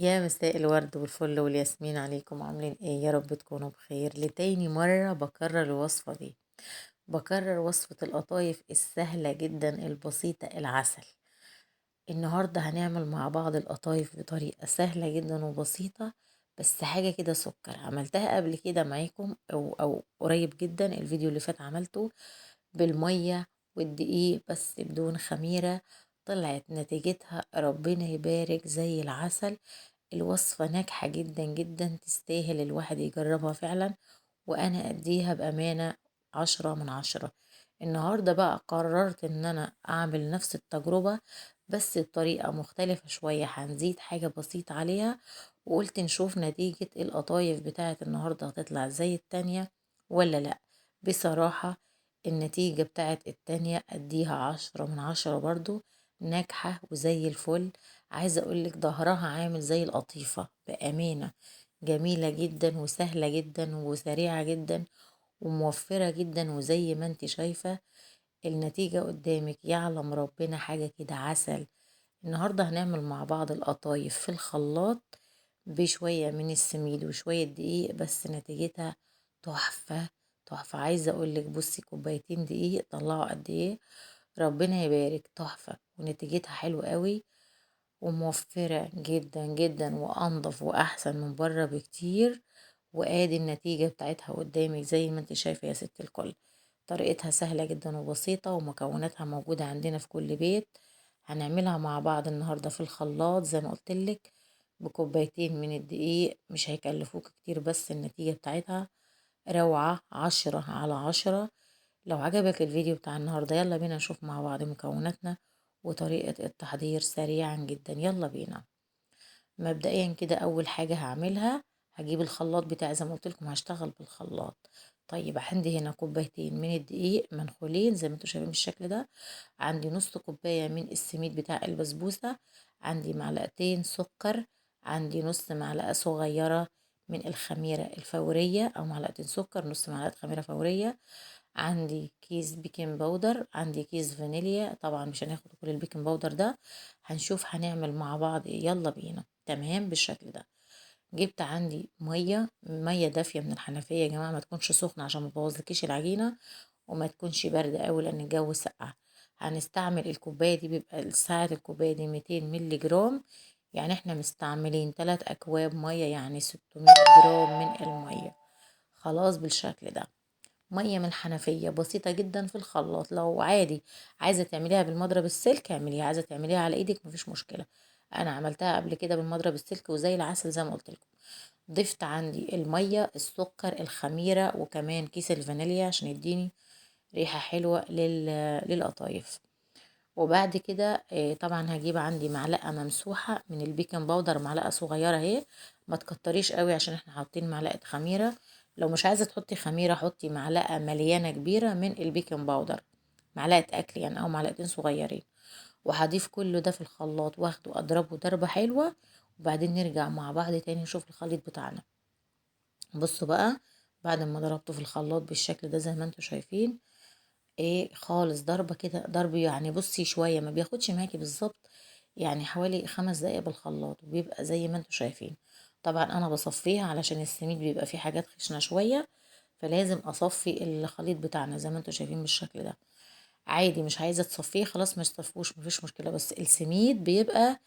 يا مساء الورد والفل والياسمين عليكم، عاملين ايه؟ يا رب تكونوا بخير. لتاني مرة بكرر الوصفة دي، بكرر وصفة القطايف السهلة جدا البسيطة العسل. النهاردة هنعمل مع بعض القطايف بطريقة سهلة جدا وبسيطة، بس حاجة كده سكر. عملتها قبل كده معاكم أو قريب جدا، الفيديو اللي فات عملته بالمية والدقيق بس بدون خميرة، طلعت نتيجتها ربنا يبارك زي العسل. الوصفة ناجحة جدا جدا، تستاهل الواحد يجربها فعلا، وأنا أديها بأمانة 10 من 10. النهاردة بقى قررت إن أنا أعمل نفس التجربة بس بطريقة مختلفة شوية، هنزيد حاجة بسيطة عليها، وقلت نشوف نتيجة القطايف بتاعة النهاردة هتطلع زي التانية ولا لأ. بصراحة النتيجة بتاعة التانية أديها 10 من 10 برضو، ناجحة وزي الفل. عايزة أقولك ظهرها عامل زي القطيفة بأمانة، جميلة جدا وسهلة جدا وسريعة جدا وموفرة جدا، وزي ما انت شايفة النتيجة قدامك، يعلم ربنا حاجة كده عسل. النهاردة هنعمل مع بعض القطايف في الخلاط بشوية من السميد وشوية دقيق، بس نتيجتها تحفة تحفة. عايزة أقولك بصي، كوبايتين دقيق طلعوا قد ايه، ربنا يبارك، تحفة ونتيجتها حلوة قوي وموفرة جدا جدا وأنضف وأحسن من بره بكتير. وادي النتيجة بتاعتها قدامك زي ما انت شايفة يا ست الكل. طريقتها سهلة جدا وبسيطة، ومكوناتها موجودة عندنا في كل بيت. هنعملها مع بعض النهاردة في الخلاط زي ما قلتلك، بكوبايتين من الدقيق، مش هيكلفوك كتير، بس النتيجة بتاعتها روعة، 10 على 10. لو عجبك الفيديو بتاع النهاردة يلا بينا نشوف مع بعض مكوناتنا وطريقة التحضير سريعا جدا. يلا بينا. مبدئيا كده أول حاجة هعملها، هجيب الخلاط بتاعي زي ما قلت لكم هشتغل بالخلاط. طيب عندي هنا كوبايتين من الدقيق منخولين زي ما انتم شايفين بالشكل ده، عندي نص كوباية من السميد بتاع البسبوسة، عندي معلقتين سكر، عندي نص معلقة صغيرة من الخميرة الفورية أو معلقتين سكر نص معلقة خميرة فورية، عندي كيس baking powder، عندي كيس فانيليا. طبعا مش هناخد كل ال baking powder ده، هنشوف هنعمل مع بعض ايه. يلا بينا. تمام بالشكل ده. جبت عندي ميه دافيه من الحنفية يا جماعة، ما تكونش سخنة عشان ما تبوظلكيش العجينة، وما تكونش باردة قوي لان الجو ساقع. هنستعمل الكوباية دي، بيبقى سعة الكوباية دي 200 مللي جرام، يعني احنا مستعملين 3 اكواب مية، يعني 600 جرام من المية. خلاص بالشكل ده. مية من الحنفية بسيطة جدا في الخلاط. لو عادي عايزه تعمليها بالمضرب السلك اعمليها، عايزه تعمليها على ايدك مفيش مشكلة. انا عملتها قبل كده بالمضرب السلك وزي العسل زي ما قلت لكم. ضفت عندي المية، السكر، الخميره، وكمان كيس الفانيليا عشان يديني ريحه حلوة للقطايف. وبعد كده طبعا هجيب عندي معلقه ممسوحة من ال baking powder، معلقه صغيرة اهي، ما تكتريش قوي عشان احنا حاطين معلقه خميره. لو مش عايزه تحطي خميره حطي معلقه مليانة كبيرة من ال baking powder، معلقه اكل يعني، او معلقتين صغيرين. وهضيف كل ده في الخلاط واخده اضربه ضربه حلوة، وبعدين نرجع مع بعض تاني نشوف الخليط بتاعنا. بصوا بقى، بعد ما ضربته في الخلاط بالشكل ده زي ما انتم شايفين، ايه خالص، ضربه كده ضرب يعني، بصي شوية ما بياخدش معاكي بالظبط، يعني حوالي 5 دقايق بالخلاط، وبيبقى زي ما انتم شايفين. طبعا انا بصفيها علشان السميد بيبقى فيه حاجات خشنه شوية، فلازم اصفي الخليط بتاعنا زي ما انتم شايفين بالشكل ده. عادي مش عايزه تصفية خلاص ما تصفوش مفيش مشكلة، بس السميد بيبقى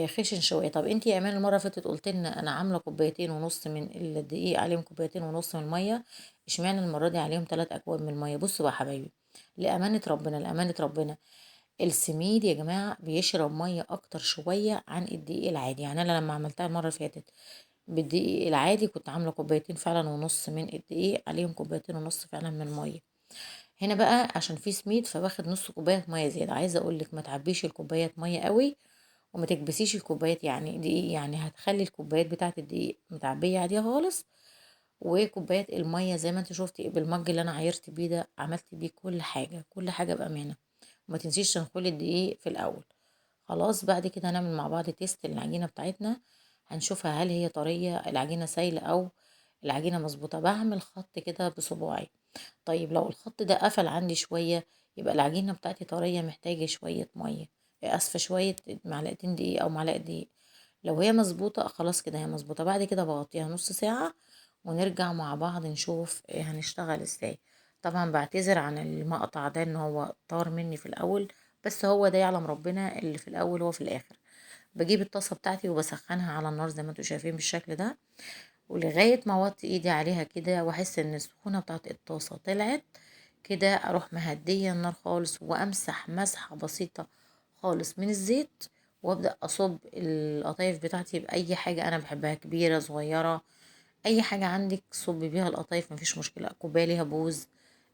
خشن شوية. طب انتي يا ايمان المرة اللي فاتت قلت لنا انا عامله 2.5 كوباية من الدقيق عليهم 2.5 كوباية من المية، اشمعنى المرة دي عليهم 3 اكواب من المية؟ بصوا بقى حبايبي، لامانه ربنا لامانه ربنا، السميد يا جماعة بيشرب مية اكتر شوية عن الدقيق العادي. يعني انا لما عملتها المرة اللي فاتت بالدقيق العادي كنت عامله 2.5 كوباية فعلا من الدقيق عليهم 2.5 كوباية فعلا من المية. هنا بقى عشان في سميد فباخد نص كوباية مية زيادة. عايزه اقول لك ما تعبيش الكوبايات مية قوي، وما تكبسيش الكوبايات يعني دقيق، يعني هتخلي الكوبايات بتاعه الدقيق متعبيه عادية خالص. وكوبايات المية زي ما انت شفتي بالمج اللي انا عايرت بيه ده، عملت بيه كل حاجة كل حاجة بامانه. وما تنسيش تنخلي الدقيق في الاول. خلاص بعد كده هنعمل مع بعض test للعجينه بتاعتنا، هنشوفها هل هي طرية العجينة سايله او العجينة مظبوطة. بعمل خط كده بصباعي. طيب لو الخط ده قفل عندي شوية يبقى العجينة بتاعتي طرية، محتاجه شوية مية، اسفه شوية معلقتين دقيق او معلقه دقيق. لو هي مظبوطة خلاص كده هي مظبوطة. بعد كده بغطيها نص ساعة ونرجع مع بعض نشوف هنشتغل ازاي. طبعا بعتذر عن المقطع ده ان هو طار مني في الاول، بس هو ده يعلم ربنا اللي في الاول هو في الاخر. بجيب الطاسه بتاعتي وبسخنها على النار زي ما انتم شايفين بالشكل ده، ولغاية ما اوطي ايدي عليها كده واحس ان السخونه بتاعت الطاسه طلعت كده، اروح مهديه النار خالص وامسح مسحه بسيطة خالص من الزيت، وابدا اصب القطايف بتاعتي باي حاجة انا بحبها، كبيرة صغيرة اي حاجة عندك صبي بيها القطايف مفيش مشكلة، كوباية ليها بوز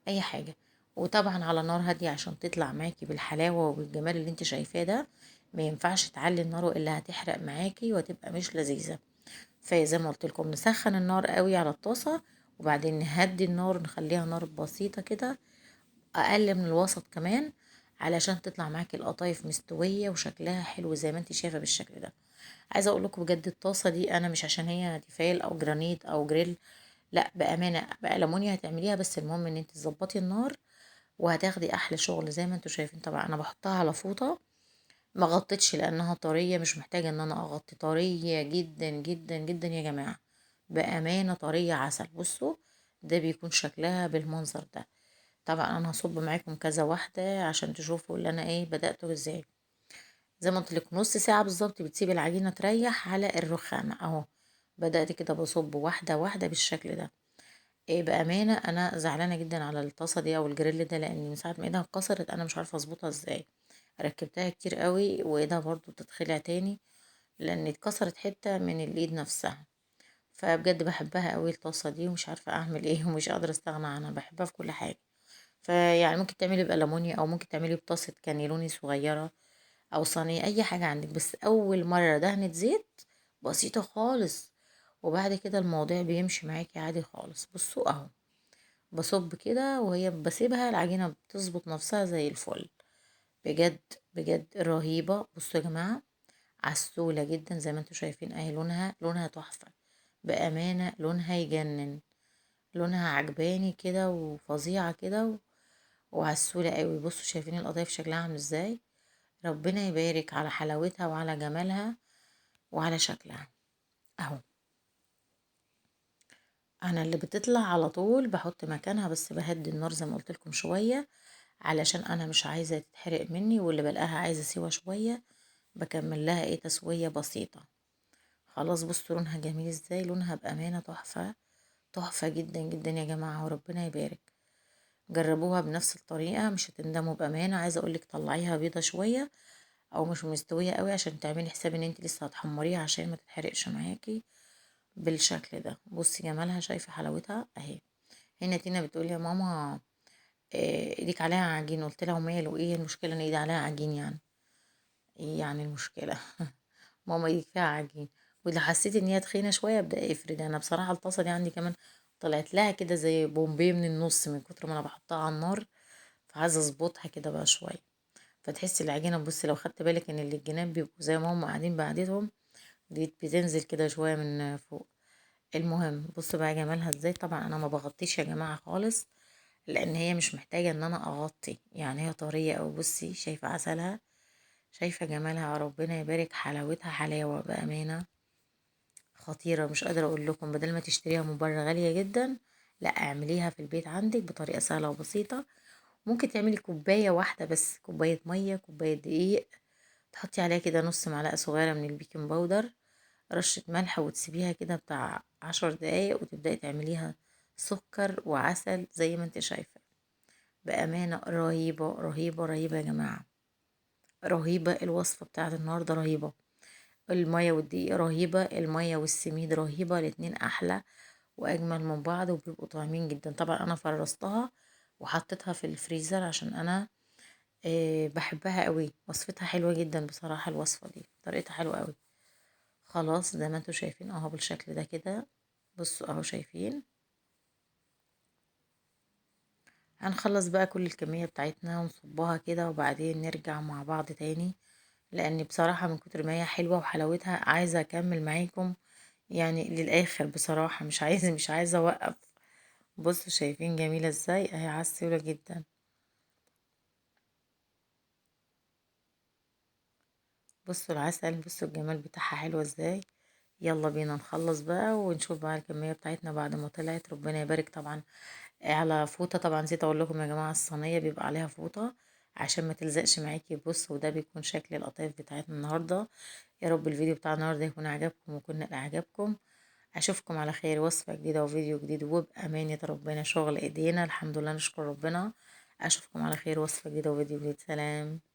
اي حاجة. وطبعا على نار هادية عشان تطلع معاكي بالحلاوه وبالجمال اللي انت شايفاه ده. ما ينفعش تعلي النار والا هتحرق معاكي وتبقى مش لذيذة. فزي ما قلت لكم نسخن النار قوي على الطاسه، وبعدين نهدي النار نخليها نار بسيطة كده اقل من الوسط كمان، علشان تطلع معاكي القطايف مستوية وشكلها حلو زي ما انت شايفه بالشكل ده. عايزه اقول لكم بجد الطاسه دي انا مش عشان هي تيفال او جرانيت او جريل، لا بامانه بألمونيا هتعمليها، بس المهم ان انت تظبطي النار وهتاخدي احلى شغل زي ما انتوا شايفين. طبعا انا بحطها على فوطه، ما غطيتش لانها طرية، مش محتاجه ان انا اغطي، طرية جدا جدا جدا يا جماعة بامانه، طرية عسل. بصوا ده بيكون شكلها بالمنظر ده. طبعا انا هصب معاكم كذا واحدة عشان تشوفوا اللي انا ايه بدأته ازاي. زي ما قلت لكم نص ساعة بالظبط بتسيب العجينة تريح على الرخامه اهو. بدأت كده بصب واحدة واحدة بالشكل ده. ايه بامانه انا زعلانة جدا على الطاسه دي او الجريل ده، لان من ساعة ما ايدها اتكسرت انا مش عارفه اظبطها ازاي. ركبتها كتير قوي وايدها برضو بتتخلع تاني لان اتكسرت حتة من الايد نفسها. فبجد بحبها قوي الطاسه دي ومش عارفه اعمل ايه ومش قادرة استغنى عنها، بحبها في كل حاجة. فيعني ممكن تعملي بألمونيا او ممكن تعملي بطاسه كانيلوني صغيرة او صينية، اي حاجة عندك. بس اول مرة دهنه زيت بسيطة خالص، وبعد كده الموضوع بيمشي معاكي عادي خالص. بصوا اهو بصب كده وهي بسيبها العجينة بتظبط نفسها زي الفل، بجد بجد رهيبة. بصوا يا جماعة عسوله جدا زي ما انتم شايفين اهي، لونها تحفة بامانه، لونها يجنن، لونها عجباني كده وفظيعه كده وعسوله قوي. بصوا شايفين القطايف شكلها عامل ازاي، ربنا يبارك على حلاوتها وعلى جمالها وعلى شكلها اهو. انا اللي بتطلع على طول بحط مكانها، بس بهدي النار زي ما قلت لكم شوية علشان انا مش عايزه تتحرق مني، واللي بلقاها عايزه سوا شوية بكمل لها ايه تسويه بسيطة. خلاص بصوا لونها جميل ازاي، لونها بامانه تحفة تحفة جدا جدا يا جماعة، وربنا يبارك. جربوها بنفس الطريقة مش هتندموا بامانه. عايزه اقولك طلعيها بيضة شوية او مش مستوية قوي عشان تعملي حساب ان انت لسه هتحمريها عشان ما تتحرقش معاكي بالشكل ده. بصي جمالها، شايفه حلاوتها اهي. هنا تينا بتقول يا ماما ايديك عليها عجين، قلت لها وماله، ايه المشكلة ان ايدي عليها عجين يعني؟ ايه يعني المشكلة؟ ماما ايدك فيها عجين. ولو حسيت ان هي تخينة شوية ابدا افرد. انا بصراحة الطاسه دي عندي كمان طلعت لها كده زي بومبيه من النص من كتر ما انا بحطها على النار، فعايزه اظبطها كده بقى شوية فتحسي العجينة. بصي لو خدت بالك ان اللي الجناب بيبقوا زي ما هم قاعدين بعدتهم دي بتنزل كده شوية من فوق. المهم بصوا بقى جمالها ازاي. طبعا انا ما بغطيش يا جماعة خالص لان هي مش محتاجه ان انا اغطي، يعني هي طرية. او بصي شايفه عسلها، شايفه جمالها، ربنا يبارك حلاوتها حلاوة بامانه خطيرة. مش قادرة اقول لكم، بدل ما تشتريها من بره غالية جدا، لا اعمليها في البيت عندك بطريقة سهلة وبسيطة. ممكن تعملي كوباية واحدة بس، كوباية مية كوباية دقيق، تحطي عليها كده نص معلقه صغيرة من ال baking powder، رشه ملح، وتسيبيها كده بتاع 10 دقايق، وتبداي تعمليها سكر وعسل زي ما انت شايفه. بامانه رهيبة رهيبة رهيبة يا جماعة، رهيبة الوصفة بتاعت النهارده رهيبة. المية والدقيق رهيبة، المية والسميد رهيبة، الاتنين احلى واجمل من بعض وبيبقوا طعمين جدا. طبعا انا فرزتها وحطيتها في الفريزر عشان انا بحبها قوي، وصفتها حلوة جدا بصراحة، الوصفة دي طريقتها حلوة قوي. خلاص زي ما انتوا شايفين اهو بالشكل ده كده، بصوا اهو شايفين. هنخلص بقى كل الكمية بتاعتنا ونصبها كده، وبعدين نرجع مع بعض تاني، لان بصراحة من كتر ما هي حلوة وحلاوتها عايزة اكمل معاكم يعني للاخر بصراحة، مش عايزة اوقف. بصوا شايفين جميلة ازاي اهي، عسولة جدا. بصوا العسل، بصوا الجمال بتاعها حلوة ازاي. يلا بينا نخلص بقى ونشوف بقى الكمية بتاعتنا بعد ما طلعت، ربنا يبارك. طبعا على فوطة، طبعا نسيت اقول لكم يا جماعة الصينية بيبقى عليها فوطة عشان ما تلزقش معاكي. بصوا وده بيكون شكل القطايف بتاعتنا النهاردة. يا رب الفيديو بتاع النهاردة يكون عجبكم ويكون عجبكم. اشوفكم على خير، وصفة جديدة وفيديو جديد، وبأمانة ربنا شغل ايدينا الحمد لله، نشكر ربنا. اشوفكم على خير، وصفة جديدة وفيديو جديد. سلام.